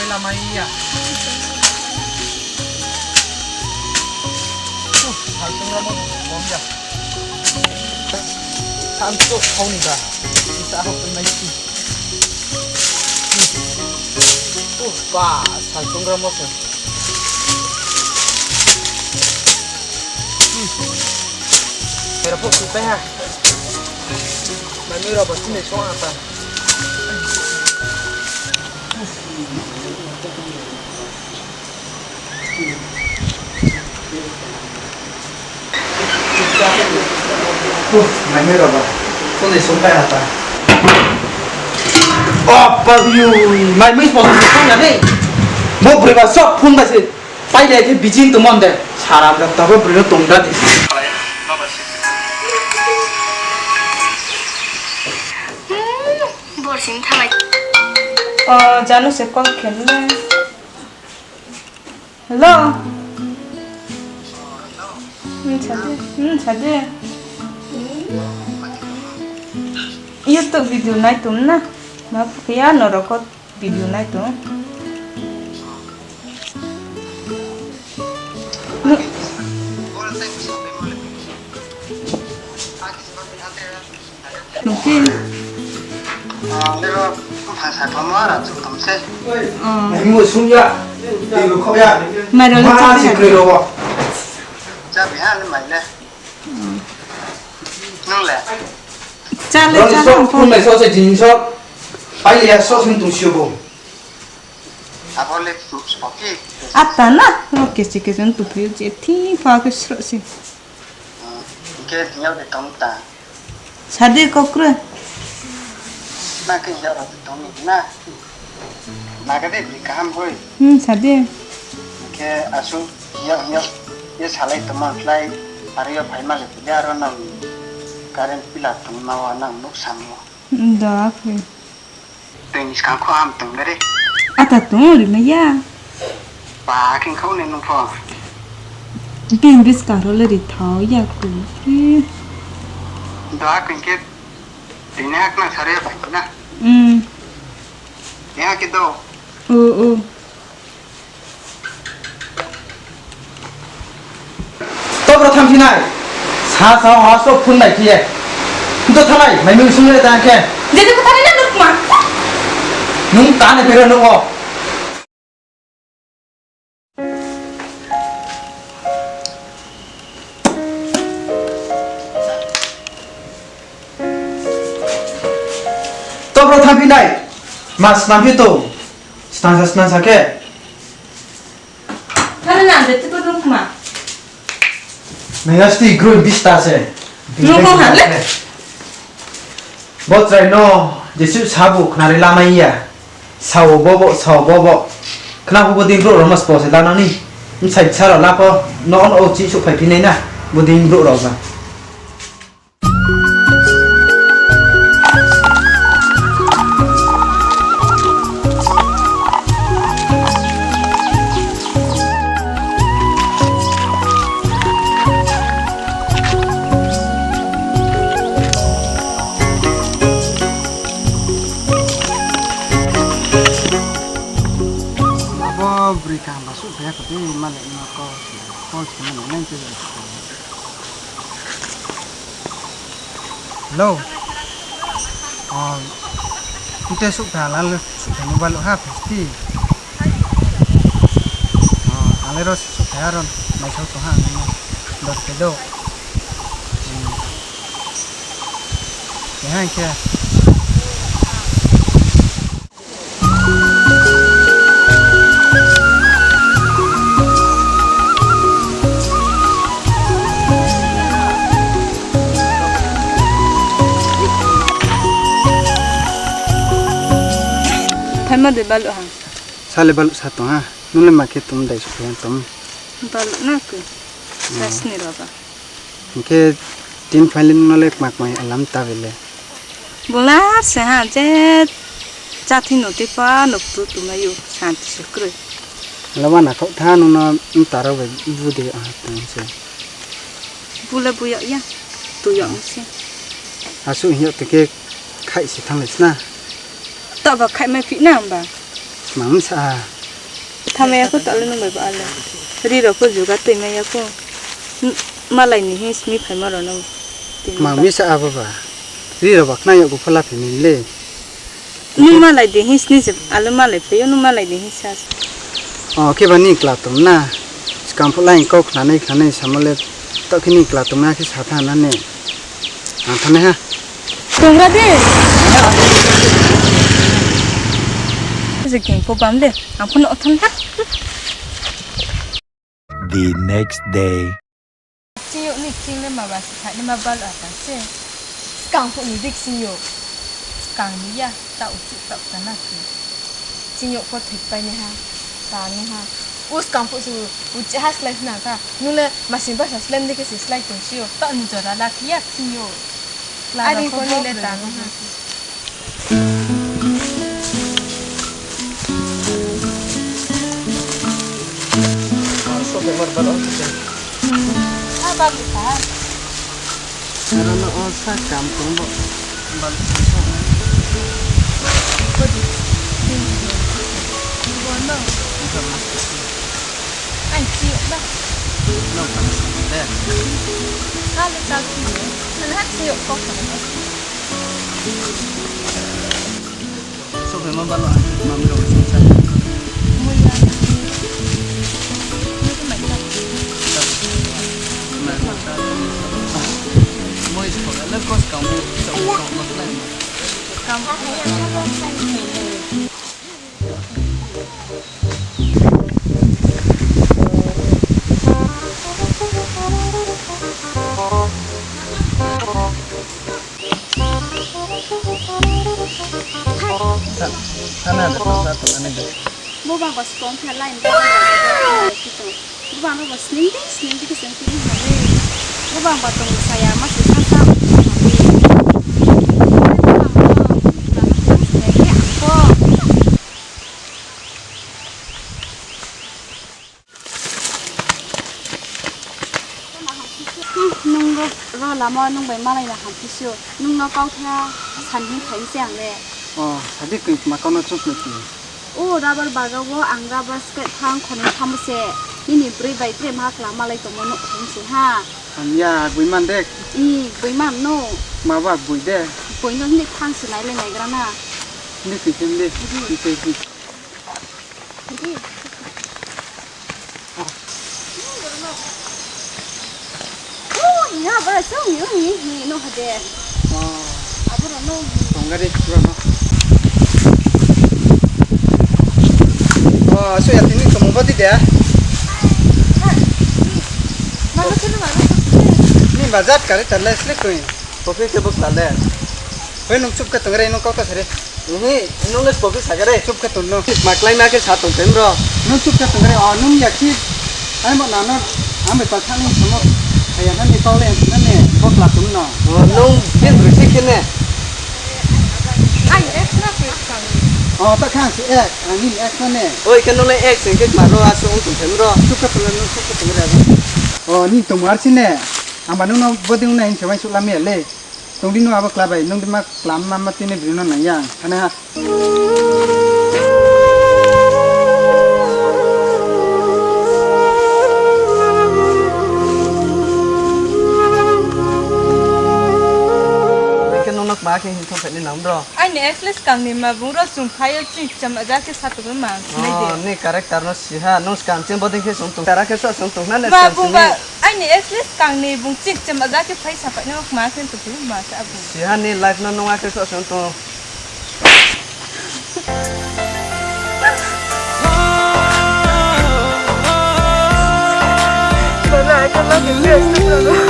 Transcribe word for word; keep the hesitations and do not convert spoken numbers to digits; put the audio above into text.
Lama iya. Uh, saltung ramo bomya. Santo khauni ba. Isa ho penai si. Uh, ba, saltung ramo se. Hmm. Pero po kupe ha. Mami ro ba sini so ata. Mami ro ba. Sini so ata. Apa yu? Mai mis pon so na ni. Mo breba sok phone ba se. Paile khe bijin tongmon de. Sara bwrwk tabuk bwrwino tongda di. Hmm, borsing thalai. O, Janu se call khelne. Hello. Hmm, sadi. Hmm, sadi. YouTube video nai tum na. Ma ya norokot. Video nai to. Nu-, nungki. Oh. Nungni sungya. Tei rukhoya. Mairok le ma chakri si hai. Kri rogo. Chabi ha le mai le. Hmm. Nung le. Chale. Roni chale sok phone mai sok se jin sok. Pai ya sok sin tung sio bo. Abo le smoky. Ata na, no kesi kesi no tupi je thi pa ke sro si. Hmm, ke diau de tong ta. Sadi kokre. Na ke ya ro tong ni na. Na ke de bi kaham hoi. Hmm, sadi. Ke asu ya ya ye salai tong ma klai. Ari yo phai ma le ya ro na. Current pila tong ma wa nang nuk sam mo. Da ke. Tei ni skang kho am tong dere. Ata tong ri maya. Ba king khau ne nung pho. King bis karo le ri thao ya ku. Do a king ke. Tei ne ak na sare ba na. Hmm. Ya ke do. O o. Tobro thamphinai. Sa sa ha sok phun nai phiye. Nto thanai, mai mung sung le tang khe. Jadi ko thanai na nuk ma. Nung ta ne phero nuk o. Tobro thamphinai. Mas namphi to. Snang sa snang sa khe. Thana nang de tiko nung ma. Nang asti groi bista se. Nung kong han le. Botrai no jesu sabu khnari lama iya. Sao bobo, sao bobo. Khna hubo din bro romas po se lanani. Msai sara lapo no on o chi su phai phinai na. Budin bro roga. Abo bwrwi kaham ba suh phaiya kho tei malik no call khe mano nai tei. Hello. Oh, ite suk ta lal suk ta mobile ha pasti. Oh, ale ro suk ta ron mai sau to ha nang dos ke do. Hmm. Ke ha ke. Phaima de balu ha. Sale balu sa tong ha. Nule ma khe tum dai su phaima tong. Balu na ku. Hmm. Sasni roba. Hingke tin phailin nole kmak mai alam ta bele. Bola se ha je chathi no te pa no tu tu mayu santi se kroi. Lama na khok tha no no taro bai bu de a tang se. Bula bu ya ya tu ya se. Asu hiyo te ke khai se thang le sna. Ta ba khai mai phi na ba. Mangsa. Thamaya ko talo nung bai ba ale. Ri rok ko juga twi maya ko. N-, malai ni hin simi phai ma rw no. Mangmi sa abo ba. Ri rok ba khna yok ko phola phi min le. Nung malai de hin sini se, alo malai phaio, nung malai de hin sa. O, khe ba ni kla tong na. Skang phu lain kok khnanai khnanai samale, to khe ni kla tong na khe sa tha na ne. Ang thane ha. Tongra de. Je king po bam de. Ang phone othon ha. The next day. Chiyok ni king le ma ba si kha ni ma bal a ta se. Skang phu ni dik sing yo. Skang ni ya ta u chu ta ta na ki. Chiyok ko thik pai ni ha. Ta ni ha. U skang phu su u chi ha slai na ka. Nu le ma sing ba sa slem de ke si slai tong si yo. Ta ni jora la ki ya sing yo. Ani ko ni le ta ni ha. Sophai ma balo ang mami rok song sa. Moi ya. Moi to mai ta. Moi to mai ta. Moi to mai ta. Moi to mai ta. Moi to mai ta. Kam. Sana ada satu mana deh? Bubang ba sipong khe line ba kito. Bubang ba sning di sning di kiseng kiri hale. Bubang ba tong saya masih sasa. Nung ro, ro lama nung bai malai na hampisio. Nung no kau tha san hin khain se ang le. O, sadi kwi ma kau no chuk le kwi. O rubber baga o ang rubber sket thang khonwi thambo se. Nini bwrwi bai tre ma kla malai tongmo nuk khain se ha. Hamya, bui man de. I, bui man no. Ma ba bui de. Bui no hini thang se nai le nai gra na. Hini kwi khe hini. Hini. Hini kwi khe hini. Oh, ina ba, so mi, mi, mi, no hade. Oh. Aboro no. Tongari, bro, no. Oh, so ya tini kamu bati dia? Mama kena mana? Ni bazat kare tala sile koi. Kopi ke bok tale. Hoi nung chup ka tongre, nung kau ta sare. Ini, nung le spoki sagare. Chup ka tong no. Ma klai ma ke sa tong tem ro. Nung chup ka tongre, o nung ya ki. Ai mo na no, am be pa thang ni samo. Aya na ni kau le na ne, bok la tung no. O, nung bin ri thik ne. Ai, ex na ke kang. O, ta khang si ex, ani ex na ne. Oi, ke nung le ex ke ma ro, aso ung tong tem ro. Chup ka tong no, chup ka tongre. O, ni tong mar si ne. Ang ba nung no bodi ung na in se wai su la me le. Tongdi no abo kla bai, nung di ma kla ma ma tini bini no nang yang, thane ha. Ike nung nok ma khe hin thok ni nam bro. Aini ex le skang ni ma bung ro sung phayo ching cham aja khe sa tong ma. Oh, ni character no si ha, nung skang ching boding khe sung tong, tara khe so sung tong na ne. Ma skang bung chini. Ba Aini ex le skang ni bung chik chama ja khe phai sapai no ma khe to ma sa abu. Siha ni life no nung akhe so sung tong. Bana, I don't love you, yes, no, no, no.